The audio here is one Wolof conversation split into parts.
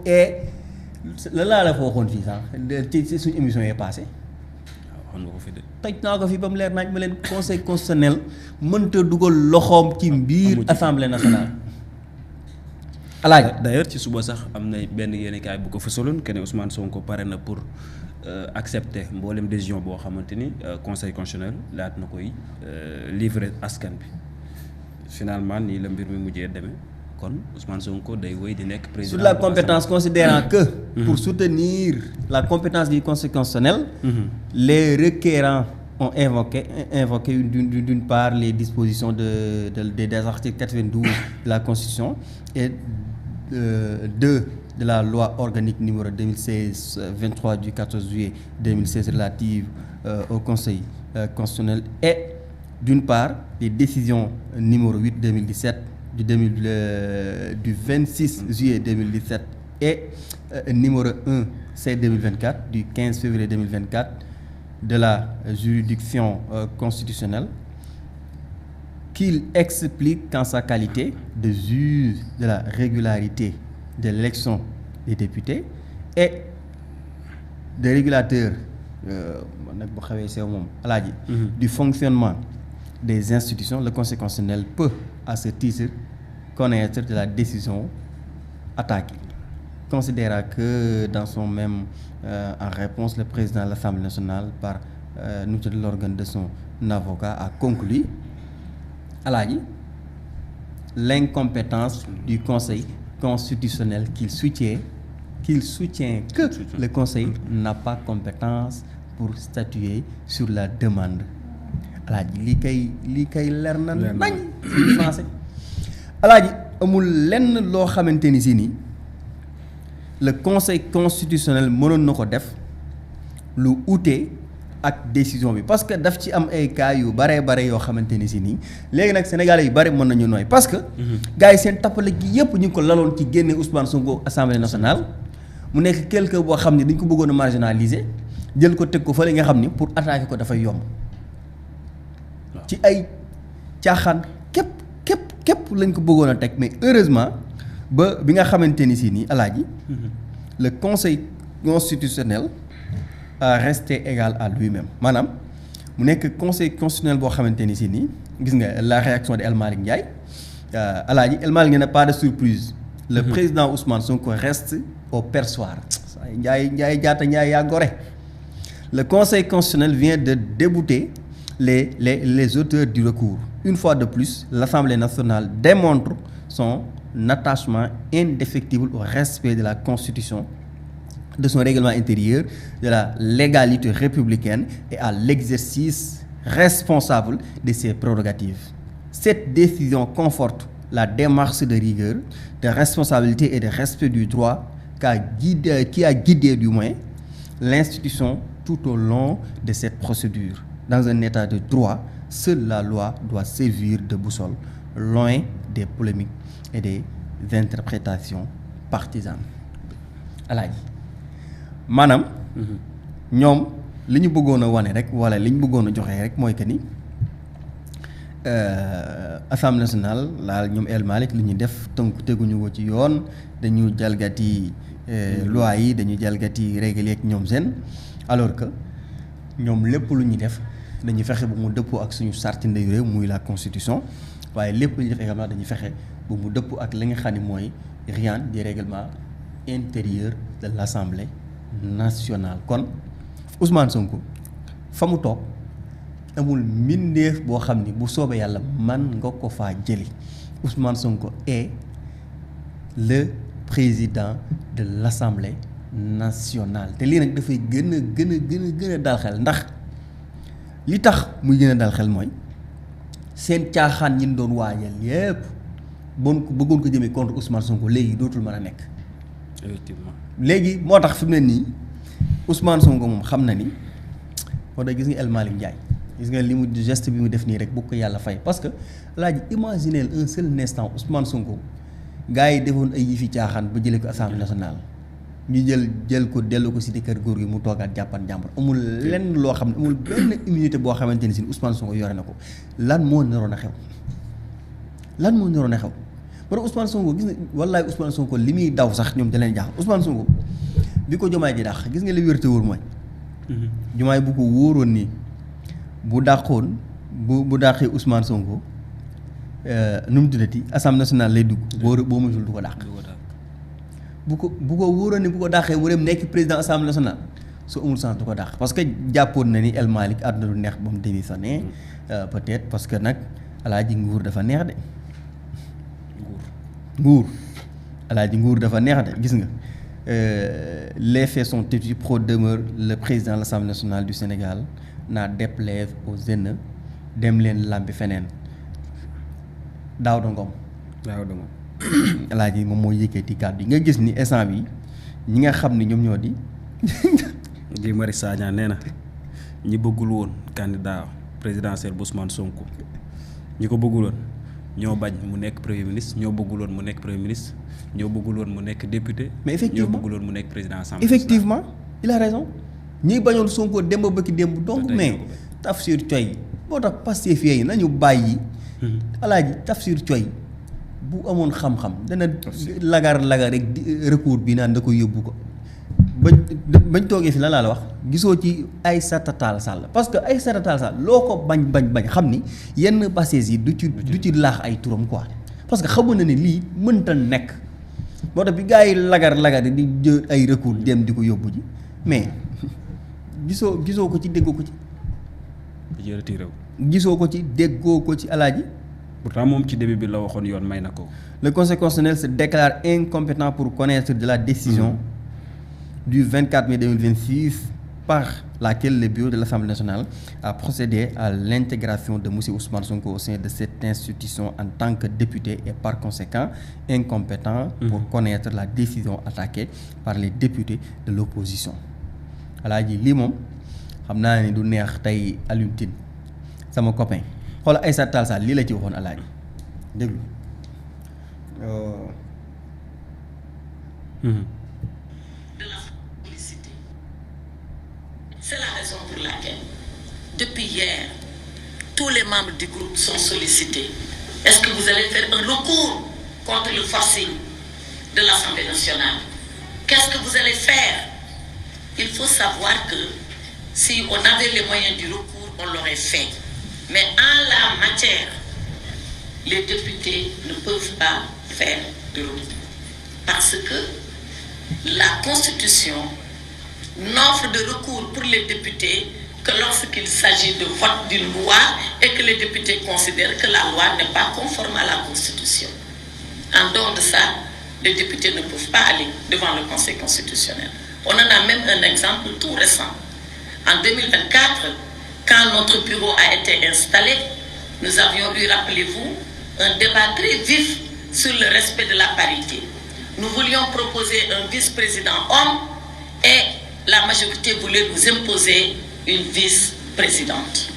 Sonko est la laa la fa waxoon fii sax ci suñu émission yi passé xam nga ko fi de. toj naa ko fi ba mu leer naaj ma leen conseil constitutionnel mënta dugal loxoom ci biir assemblée nationale. alaaj d'ailleurs ci suba sax am na benn yéenekaay bu ko fësaloon que ne Ousmane Sonko pare na pour accepter mboolem décision boo xamante ni conseil constitutionnel laat na koy livrer askan bi finalement nii la mbir mi mujjee demee kon Ousmane Sonko day wéy di nekk président. sur la compétence considérant que. pour soutenir la compétence du conseil constitutionnel. les requérants ont invoqué d'une part les dispositions des articles 92 de la Constitution et 2 de la loi organique numéro 2016-23 du 14 juillet 2016 relative au Conseil constitutionnel et d'une part les décisions numéro 8-2017 du 26 juillet 2017 et numéro 1/C/2024 du 15 février 2024 de la juridiction constitutionnelle qu'il explique qu'en sa qualité de juge de la régularité de l'élection des députés et de régulateur nag bu xawee sew moom alaaji du fonctionnement des institutions, le Conseil constitutionnel peut à ce titre connaître de la décision attaquée. Considérant que dans son même en réponse le président de l'Assemblée nationale par l'organe de son avocat a conclu alaaji l'incompétence du Conseil constitutionnel qu'il soutient que le Conseil n'a pas compétence pour statuer sur la demande. alaaji lii kay leer na nañ ci français alaaji amul lenn loo xamante ni si nii le conseil constitutionnel mënoon na ko def lu ute ak décision bi parce que daf ci am ay cas yu bare yoo xamante ni si nii léegi nag sénégalais yu bare mën nañu nooy parce que gars yi seen tappale gi yëpp ñu ngi ko laloon ci génne Ousmane Sonko assemblée nationale mu nekk quelqu'un boo xam ne dañ ko bëggoon a marginaliser jël ko teg ko fa li nga xam ni pour attaquer ko dafay yomb ci ay caaxaan képp lañ ko bëggoon a teg mais heureusement ba bi nga xamante ni si nii alaaji le conseil constitutionnel a resté égal à lui-même maanaam mu nekk conseil constitutionnel boo xamante ni si nii gis nga la réaction de El Malick Ndiaye alaaji El Malick Ndiaye n'a pas de surprise le président Ousmane Sonko reste au perchoir Ndiaye jaata Ndiaye yaa gore le conseil constitutionnel vient de débouter les auteurs du recours. Une fois de plus, l'Assemblée nationale démontre son attachement indéfectible au respect de la Constitution, de son règlement intérieur, de la légalité républicaine et à l'exercice responsable de ses prérogatives. Cette décision conforte la démarche de rigueur, de responsabilité et de respect du droit qui a guidé du moins l'institution tout au long de cette procédure. Dans un état de droit, seule la loi doit servir de boussole, loin des polémiques et des interprétations partisanes. alaaji maanaam ñoom li ñu bëggoon a wane rek wala li ñu bëggoon a joxe rek mooy que ni Assemblée nationale laal ñoom El Malick li ñu def tënk teguñu ko ci yoon dañu jalgati loi yi dañu jalgati règle yeeg ñoom seen alors que ñoom lépp lu ñuy def dañuy fexe ba mu dëppoo ak suñu charte ndeyu réew muy la constitution waaye lépp lu ñuy def également dañuy fexe ba mu dëppoo ak li nga xam ne mooy rien du règlement intérieur de l'Assemblée nationale. kon Ousmane Sonko fa mu toog amul mbindeef boo xam ni bu soobee yàlla man nga ko faa jëli Ousmane Sonko est le président de l'Assemblée nationale te lii nag dafay gën a dal xel ndax li tax muy gën a dal xel mooy seen caaxaan ñi doon waajal yépp bëggoon ko jëmee contre Ousmane Sonko léegi dootul mën a nekk. effectivement léegi moo tax fi mu ne nii Ousmane Sonko moom xam na ni moo tax gis nga El Malick Ndiaye gis nga li mu geste bi mu def nii rek bu ko yàlla fay parce que laaj imaginer un seul instant Ousmane Sonko gars yi defoon ay yëfi caaxaan ba jëlee ko assemblée nationale ñu jël ko dellu ko si di kër góor gi mu toogaat jàppan jàmbur amul lenn loo xam ne amul benn immunité boo xamante ni si Ousmane Sonko yore na ko lan moo naroon a xew wala Ousmane Sonko gis nga wallaay Ousmane Sonko li muy daw sax ñoom da leen jaaxal Ousmane Sonko bi ko Diomaye di dàq gis nga li wér te wóor mooy. Diomaye bu ko wóoroon nii bu dàqoon bu dàqee Ousmane Sonko nu mu tuddati assemblée nationale lay dugg. boo moytuwul du ko dàq. bu ko wóoroon ni bu ko dàqee mu dem nekk président assemblée nationale su amul sens du ko dàq parce que jàppoon na ni El Malick àdduna du neex ba mu démissionné peut-être parce que nag alaaji nguur dafa neex de. nguur alaaji nguur dafa neex de gis nga les faits sont têtus pro demeure le président de l'Assemblée nationale du Sénégal n'a déplaise aux haineux dem leen làmbi feneen Daouda Ngom alaaji moom moo yëkkati kàddu yi nga gis ni instant bi ñi nga xam ni ñoom ñoo di Guy Marius Sagna nee na ñi bëggul woon candidat présidentiel bu Ousmane Sonko ñi ko bëggul woon ñoo bañ mu nekk premier ministre ñoo bëggul woon mu nekk premier ministre ñoo bëggul woon mu nekk député. mais effectivement ñoo bëggul woon mu nekk président assemblée. effectivement il a raison ñi bañoon Sonko démb bëkki démb donc mais Tafsir Coy boo tax Pastef yi nañu bàyyi. alaaji Tafsir Coy bu amoon xam-xam dana lagar rek recours bi naan da koy yóbbu ko bañ toogee fi lan laa la wax gisoo ci Aïssata Tall Sall parce que Aïssata Tall Sall loo ko bañ xam ni yenn Pastef yi du ci laax ay turam quoi parce que xamu na ne lii mënta nekk moo tax bi gars yi lagar di jël ay recours dem di ko yóbbu ji mais gisoo ko ci déggoo ko ci. gisoo ko ci déggoo ko ci alaaji. pourtant moom ci début bi la waxoon yoon may na ko. Le Conseil constitutionnel se déclare incompétent pour connaître de la décision du 24 mai 2026 par laquelle le bureau de l'Assemblée nationale a procédé à l'intégration de monsieur Ousmane Sonko au sein de cette institution en tant que député et par conséquent incompétent pour connaître la décision attaquée par les députés de l'opposition. alaaji lii moom xam naa ni du neex tey Alioune Tine sama copain xoolal Aïssata Tall Sall lii la ci waxoon alaaji déglu. C'est la raison pour laquelle, depuis hier, tous les membres du groupe sont sollicités. Est-ce que vous allez faire un recours contre le forcing de l'Assemblée nationale? Qu'est-ce que vous allez faire? Il faut savoir que si on avait les moyens du recours, on l'aurait fait. Mais en la matière, les députés ne peuvent pas faire de recours. Parce que la Constitution n'offre de recours pour les députés que lorsqu'il s'agit de vote d'une loi et que les députés considèrent que la loi n'est pas conforme à la Constitution. En dehors de ça, les députés ne peuvent pas aller devant le Conseil constitutionnel. On en a même un exemple tout récent. En 2024, quand notre bureau a été installé, nous avions eu, rappelez-vous, un débat très vif sur le respect de la parité. Nous voulions proposer un vice-président homme et la majorité voulait nous imposer une vice-présidente.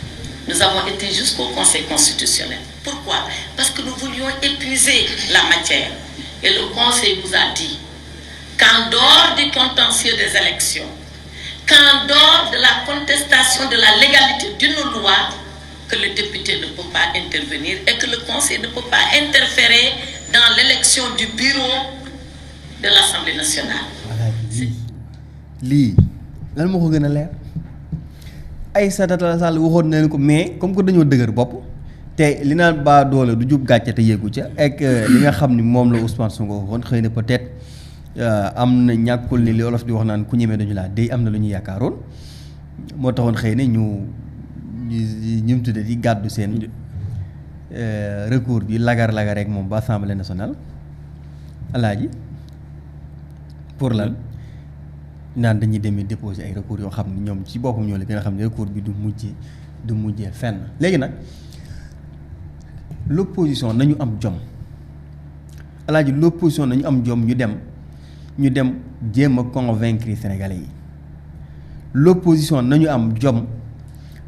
Nous avons été jusqu'au Conseil constitutionnel. Pourquoi? Parce que nous voulions épuiser la matière. Et le Conseil nous a dit qu'en dehors du contentieux des élections, qu'en dehors de la contestation de la légalité d'une loi, que le député ne peut pas intervenir et que le Conseil ne peut pas interférer dans l'élection du bureau de l'Assemblée nationale. lii lan moo ko gën a leer Aïssata Tall Sall waxoon nañu ko mais comme que dañoo dëgër bopp te li naan baa doole du jub gàcce te yeggu ca ak li nga xam ni moom la Ousmane Sonko waxoon xëy na peut-être am na ñàkkul ni li olof di wax naan ku ñemee dañu laa dey am na lu ñu yaakaaroon moo taxoon xëy na ñu tudde di gàddu seen recours bi lagar rek moom ba Assemblée nationale alaaji pour lan naan dañuy demee déposer ay recours yoo xam ne ñoom ci boppam ñoo la gën a xam ne recours bi du mujjee fenn léegi nag l'opposition nañu am jom alaaji l'opposition nañu am jom ñu dem jéem a convaincre Sénégalais yi l'opposition nañu am jom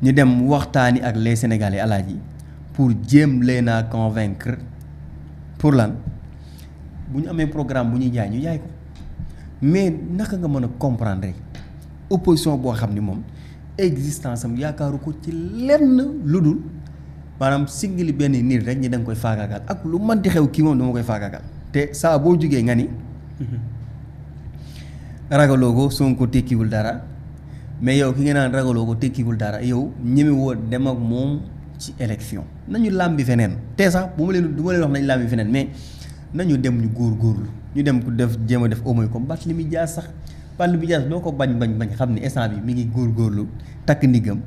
ñu dem waxtaani ak les Sénégalais alaaji pour jéem leen a convaincre pour lan bu ñu amee programme bu ñuy jaay ñu jaay ko mais naka nga mën a comprendre rek opposition boo xam ni moom existence am yaakaaru ko ci lenn lu dul maanaam singali benn nit rek ñi da nga koy faagaagal ak lu mënti xew kii moom dama koy faagaagal te saa boo jugee nga ni ragaloo ko Sonko tekkiwul dara mais yow ki nga naan ragaloo ko tekkiwul dara yow ñeme woo dem ak moom ci élection nañu làmbi feneen te sax du ma leen wax nañu làmbi feneen mais nañu dem ñu góorgóorlu ñu dem ku def jéem a def au moins comme Barthélémy Dias sax Barthélémy Dias doo ko bañ xam ni instant bi mi ngi góorgóorlu takk ndigam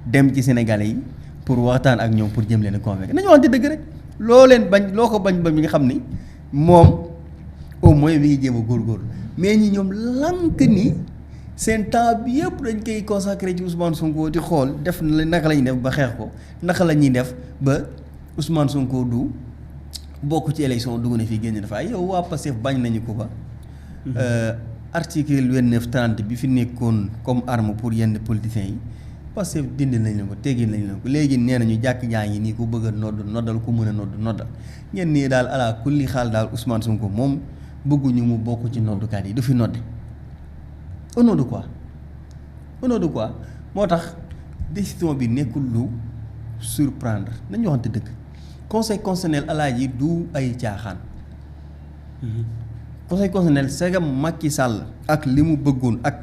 dem ci Sénégalais yi pour waxtaan ak ñoom pour jëm leen a convaincre nañu waxante dëgg rek loo leen bañ loo ko bañ mi nga xam ni moom au moins mi ngi jéem a góorgóorlu mais ñi ñoom lank ni seen temps bi yëpp dañ koy consacré ci Ousmane Sonko di xool def naka la ñuy def ba xeex ko naka la ñuy def ba Ousmane Sonko du bokk ci élection dugg na fii génn dafa yow waa Pastef bañ nañu ko ba. article 29-30 bi fi nekkoon comme arme pour yenn politiciens yi Pastef dindi nañ leen ko teggi nañ leen ko léegi nee nañu jàkk jaa ngi nii ku bëgg a noddal ku mën a noddal ngeen nii daal ala kulli xaal daal Ousmane Sonko moom bëgguñu mu bokk ci noddukat yi du fi nodde au nom de quoi moo tax décision bi nekkul lu surprendre nañu waxante dëgg conseil constitutionnel alaaji du ay caaxaan. conseil constitutionnel segam Macky Sall ak li mu bëggoon ak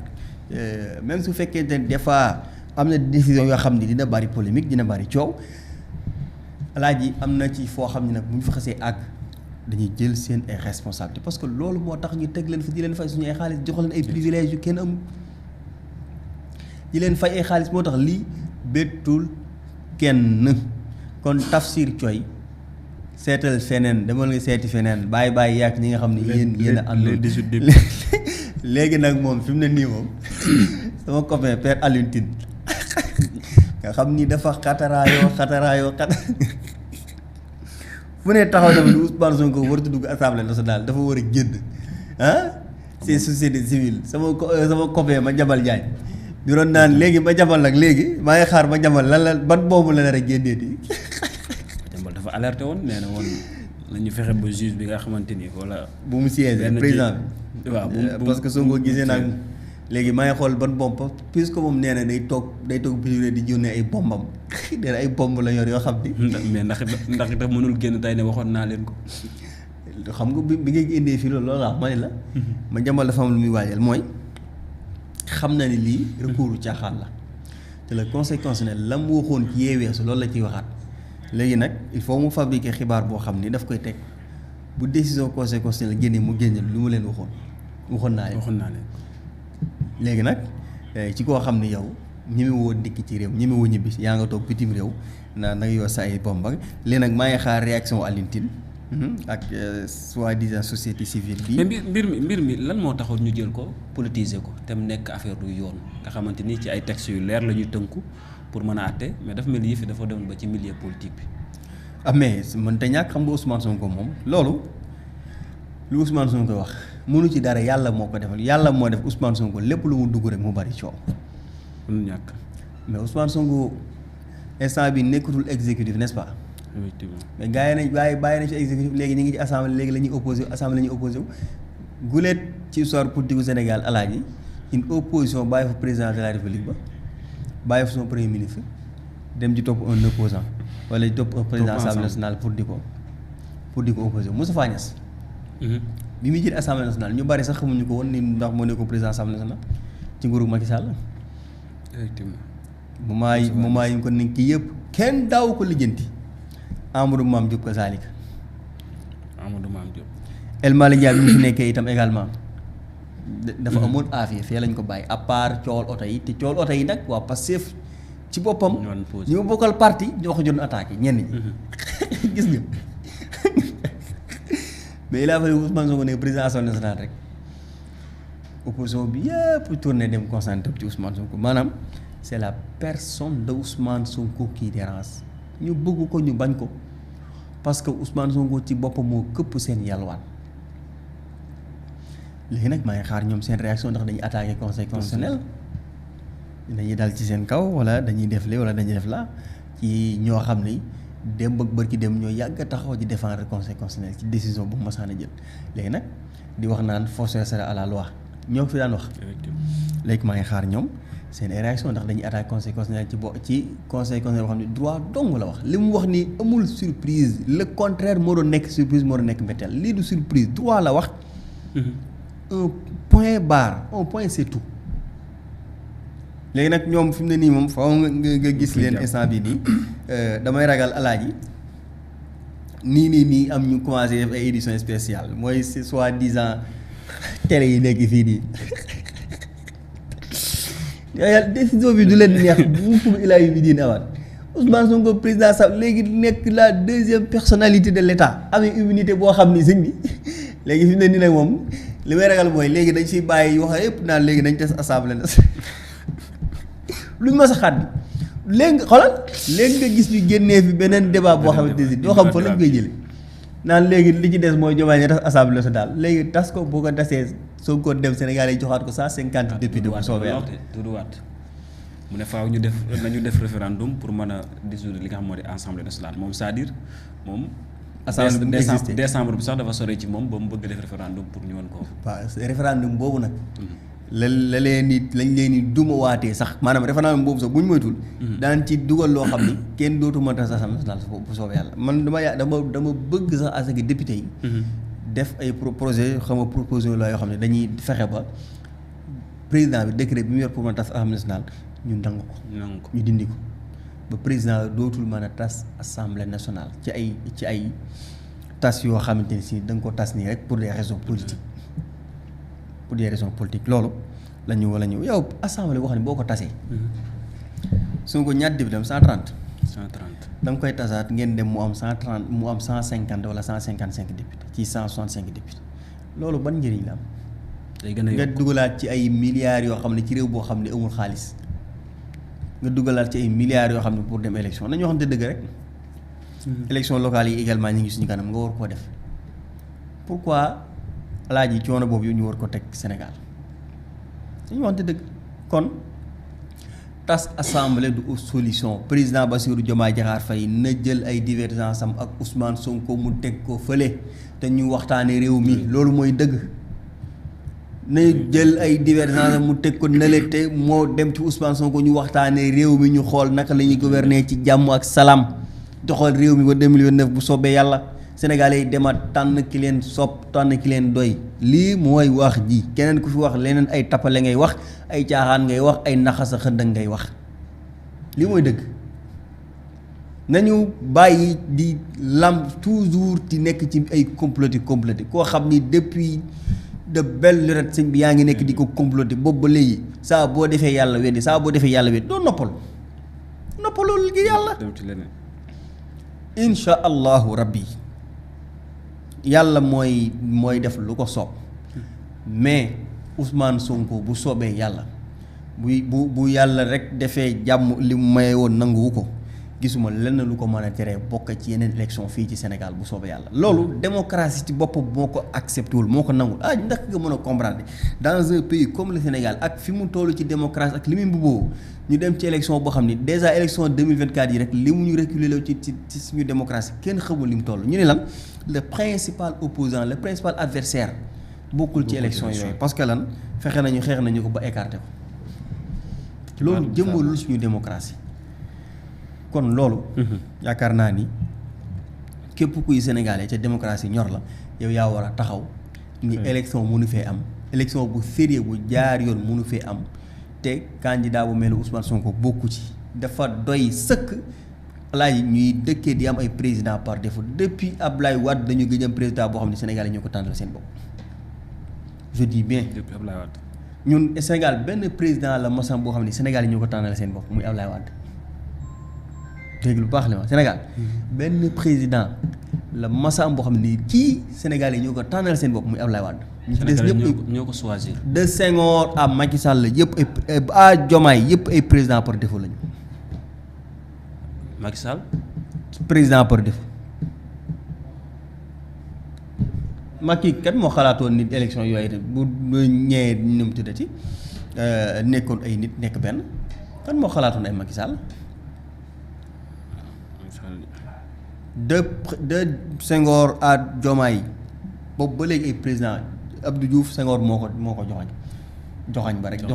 même su fekkee ne des fois am na décision yoo xam ni dina bari polémique dina bari coow alaaji am na ci foo xam ne nag bu ñu fa xasee ak dañuy jël seen ay responsabilité parce que loolu moo tax ñu teg leen fi di leen fay suñu ay xaalis jox leen ay privilèges yu kenn amul di leen fay ay xaalis moo tax lii bettul kenn kon Tafsir Coy seetal feneen demal nga seeti feneen bàyyi yàgg ñi nga xam ne yéen a àndoon léegi nag moom fi mu ne nii moom sama copain Père Alioune Tine nga xam ni dafa xataraayoo fu ne taxaw dafa ni Ousmane Sonko warut a dugg assemblée nationale dafa war a génn c'est société civile sama copain ma jabal Diagne bi doon naan léegi ma jabal nag léegi maa ngi xaar ma jabal lan la ban boobu la nar a génneeti dafa alerté woon nee na woon nañu fexe ba juge bi nga xamante ni wala. bu mu siège président bi waaw parce que Sonko gisee nag léegi maa ngi xool ban bomb puisque moom nee na day toog privé di jónnee ay bombam nee na ay bomb la yor yoo xam ni. mais ndax itam mënul génn tey ne waxoon naa leen ko. xam nga bi ngay indee fii loolu la ma ne la. ma jàmbal dafa am lu muy waajal mooy xam na ni lii recours caaxaan la te le conseil constitutionnel la mu waxoon ci yeeweesu loolu la ciy waxaat. léegi nag il faut mu fabriquer xibaar boo xam ni daf koy teg bu décision conseil constitutionnel génne mu génne lu mu leen waxoon naa leen léegi nag ci koo xam ni yow ñeme woo dikk ci réew ñeme woo ñibbi yaa nga toog bitim réew naa nag yow sa ay bomb ak léegi nag maa ngi xaar réaction Alioune Tine ak soi-disant société civile bi. mais mbir mi lan moo taxoon ñu jël ko politiser ko te mu nekk affaire du yoon nga xamante ni ci ay textes yu leer la ñuy tënku pour mën a àtte mais dafa mel ni yëf yi dafa demoon ba ci milieu politique bi. mais mën te ñàkk xam nga Ousmane Sonko moom loolu lu Ousmane Sonko wax mënu ci dara yàlla moo ko defal yàlla moo def Ousmane Sonko lépp lu mu dugg rek mu bari coow. mënu ñàkk mais Ousmane Sonko instant bi nekkatul exécutif n'est-ce pas. effectivement mais gars yi bàyyi nañ ci exécutif léegi ñu ngi ci assemblée léegi la ñuy opposé assemblée la ñuy opposé guleet ci histoire politique du Sénégal alaaji une opposition bàyyi fa président de la république ba bàyyi fa son premier ministre dem ci topp un opposant wala topp un président assemblée nationale pour di ko opposé Moustapha Niasse bi muy jël assemblée nationale ñu bari sax xamuñu ko woon ni ndax moo nekkoon président assemblée nationale ci nguuru Macky Sall. effectivement moment yi ko nekk yëpp kenn daaw ko lijjanti Amadou Mame Diop kazaalika. Amadou Mame Diop. El Malick Ndiaye bi mu fi nekkee itam également. dafa amoon affaire fee lañ ko bàyyi à part coowal oto yi te coowal oto yi nag waa Pastef ci boppam. ñi ma bokkal parti ñoo ko doon attaqué ñenn ñi. gis nga mais il a fallu Ousmane Sonko nekk président assemblée nationale rek opposition bi yëpp tourné dem concentré ci Ousmane Sonko maanaam c'est la personne de Ousmane Sonko qui dérange ñu bëgg ko ñu bañ ko parce que Ousmane Sonko ci boppam moo këpp seen yalwaan. léegi nag maa ngi xaar ñoom seen réaction ndax dañuy attaqué conseil constitutionnel dañuy dal ci seen kaw wala dañuy def li wala dañuy def la ci ñoo xam ni démb ak bërki dem ñoo yàgg a taxaw di défendre conseil constitutionnel ci décision bu masaan a jël léegi nag di wax naan force restera à la loi ñoo fi daan wax léegi maa ngi xaar ñoom seen réaction ndax dañuy attaqué conseil constitutionnel ci conseil constitutionnel boo xam ne droit dong la wax li mu wax ni amul surprise le contraire moo doon nekk surprise moo doon nekk mbetteel lii du surprise droit la wax. un point barre un point c'est tout. léegi nag ñoom fi mu ne nii moom faaw nga gis leen instant bi nii damay ragal alaaji nii am ñu commencé def ay édition spéciale mooy c'est soi-disant télé yi nekk fii nii yàlla décision bi du leen neex bu mu ilaa yu bi diin awaat Ousmane Sonko président sax léegi nekk la deuxième personnalité de l'État amee immunité boo xam ni sëñ bi léegi fi mu ne nii nag moom li may ragal mooy léegi dañ siy bàyyi wax yëpp naan léegi dañ des assemblée na luñ ma sa xaat léegi xoolal léegi nga gis ñu génnee fi beneen débat boo xamante ne doo xam fa lañ koy jëlee naan léegi li ci des mooy Diomaye ñu tas assemblée nationale léegi tas ko boo ko tasee soo ko dem Sénégal yi joxaat ko 150 députés bu soobee yàlla duduwaat mu ne faaw ñu def nañu def référendum pour mën a dissoudre li nga xam moo di assemblée nationale moom c'est-à-dire moom décembre bi sax dafa sore ci moom ba mu bëgg def référendum pour ñu mën ko waaw référendum boobu nag la leen ni lañ leen ni dumawaatee sax maanaam référendum boobu sax bu ñu moytul daan ci dugal loo xam ni kenn dootuma tas assemblée nationale bu soobee yàlla man dama bëgg sax à ce que député yi def ay projet xam nga proposition la yoo xam ne dañuy fexe ba président bi décret bi mu yor pour mën a tas assemblée nationale ñu nangu ko ñu dindi ko ba président dootul mën a tas assemblée nationale ci ay tas yoo xamante ni si da nga ko tas nii rek pour des raisons politiques loolu la ñu yow assemblée boo xam ne boo ko tasee su ko ñaata député am 130 da nga koy tasaat ngeen dem mu am 130 mu am 150 wala 155 députés ci 165 députés loolu ban njëriñ la am. day gën a yokk nga dugalaat ci ay milliards yoo xam ne ci réew boo xam ne amul xaalis nga dugalaat ci ay milliards yoo xam ne pour dem élection nañu waxante dëgg rek. élection locale yi également ñu ngi suñu kanam nga war koo def pourquoi alaaji coono boobu ñu war ko teg Sénégal dañu waxante dëgg kon. tas assemblée du solution président Bassirou Diomaye Diakhar Faye na jël ay divergence am ak Ousmane Sonko mu teg ko fële te ñu waxtaane réew mi loolu mooy dëgg na jël ay divergence am mu teg ko nele te moo dem ci Ousmane Sonko ñu waxtaane réew mi ñu xool naka la ñuy gouverner ci jàmm ak salaam doxal réew mi ba 2029 bu soobee yàlla Sénégalais yi dema tànn ki leen sopp tànn ki leen doy lii mooy wax ji keneen ku fi wax leneen ay tappale ngay wax ay caaxaan ngay wax ay naxasa xëndëng ngay wax lii mooy dëgg nañu bàyyi di lam toujours di nekk ci ay comploté koo xam ni depuis de belle lurette sëñ bi yaa ngi nekk di ko comploté boobu ba léegi saa boo defee yàlla weddi doo noppalul gi yàlla insha allahu rabbi yàlla mooy def lu ko soob mais Ousmane Sonko bu soobee yàlla bu yàlla rek defee jàmm li mu maye woon nanguwu ko gisuma lenn lu ko mën a teree bokk ci yeneen élection fii ci Sénégal bu soobee yàlla loolu démocratie ci boppam moo ko accepté wul moo ko nangul ndax nga mën a comprendre dans un pays comme le Sénégal ak fi mu toll ci démocratie ak li muy mbubboo ñu dem ci élection boo xam ni déjà élection 2024 yi rek li mu ñu reculer la ci suñu démocratie kenn xamul li mu toll ñu ne lan le principal opposant le principal adversaire bokkul ci élection yooyu parce que lan xeex nañu ko ba écarté ko loolu jëmbalul suñu démocratie kon loolu yaakaar naa ni képp kuy sénégalais ca démocratie ñor la yow yaa war a taxaw ni élection mënu fee am élection bu sérieux bu jaar yoon mënu fee am te candidat bu mel ni Ousmane Sonko bokku ci dafa doy sëkk laaj ñuy dëkkee di am ay président par défaut depuis Ablaye Wade dañu gëj am président boo xam ne Sénégal yi ñoo ko tànnal seen bopp je dis bien depuis Ablaye Wade ñun Sénégal benn président la mosam boo xam ne Sénégal yi ñoo ko tànnal seen bopp muy Ablaye Wade dégg lu baax la ma Sénégal benn président la mosam boo xam ne kii Sénégal yi ñoo ko tànnal seen bopp muy Ablaye Wade ñu ci des ñëpp ñoo ko choisir de Senghor à Macky Sall yëpp ay à Diomaye yëpp ay président par défaut lañu Macky Sall président par défaut Macky kat moo xalaatoon nit élection yooyu bu ñëwee nu mu tuddati nekkoon ay nit nekk benn kan moo xalaatoon ay Macky Sall de Senghor à Diomaye boobu ba léegi ay président Abdou Diouf Senghor moo ko joxañ ba rek